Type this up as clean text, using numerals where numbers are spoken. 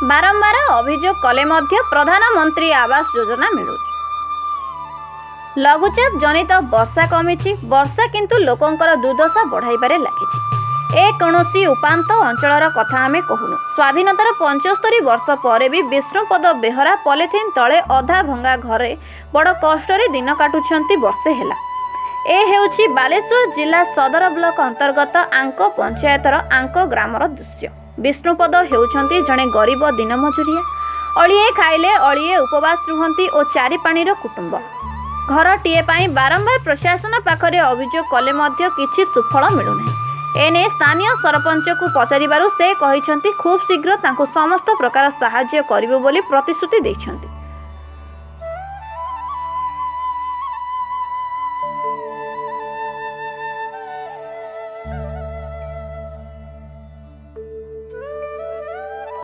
ବାରମ୍ବାର ଅଭିଯୋଗ କଲେ ମଧ୍ୟ ପ୍ରଧାନମନ୍ତ୍ରୀ ଆବାସ ଯୋଜନା ମିଳୁନି। ଲଘୁଚାପ ଜନିତ ବର୍ଷା କମିଛି, ବର୍ଷା କିନ୍ତୁ ଲୋକଙ୍କର ଦୁର୍ଦ୍ଦଶା ବଢ଼ାଇବାରେ ଲାଗିଛି। ଏ କୌଣସି ଉପାନ୍ତ ଅଞ୍ଚଳର କଥା ଆମେ କହୁନୁ। ସ୍ୱାଧୀନତାର 75 ବର୍ଷ ପରେ ବି ବିଷ୍ଣୁପଦ ବେହରା ପଲିଥିନ୍ ତଳେ ଅଧା ଭଙ୍ଗା ଘରେ ବଡ଼ କଷ୍ଟରେ ଦିନ କାଟୁଛନ୍ତି ବର୍ଷେ ହେଲା। ଏ ହେଉଛି ବାଲେଶ୍ୱର ଜିଲ୍ଲା ସଦର ବ୍ଲକ ଅନ୍ତର୍ଗତ ଆଙ୍କ ପଞ୍ଚାୟତର ଆଙ୍କ ଗ୍ରାମର ଦୃଶ୍ୟ। ବିଷ୍ଣୁପଦ ହେଉଛନ୍ତି ଜଣେ ଗରିବ ଦିନମଜୁରିଆ। ଅଳିଏ ଖାଇଲେ ଅଳିଏ ଉପବାସ ରୁହନ୍ତି ଓ ଚାରି ପାଣିର କୁଟୁମ୍ବ। ଘରଟିଏ ପାଇଁ ବାରମ୍ବାର ପ୍ରଶାସନ ପାଖରେ ଅଭିଯୋଗ କଲେ ମଧ୍ୟ କିଛି ସୁଫଳ ମିଳୁନାହିଁ। ଏନେଇ ସ୍ଥାନୀୟ ସରପଞ୍ଚକୁ ପଚାରିବାରୁ ସେ କହିଛନ୍ତି, ଖୁବ୍ ଶୀଘ୍ର ତାଙ୍କୁ ସମସ୍ତ ପ୍ରକାର ସାହାଯ୍ୟ କରିବୁ ବୋଲି ପ୍ରତିଶ୍ରୁତି ଦେଇଛନ୍ତି।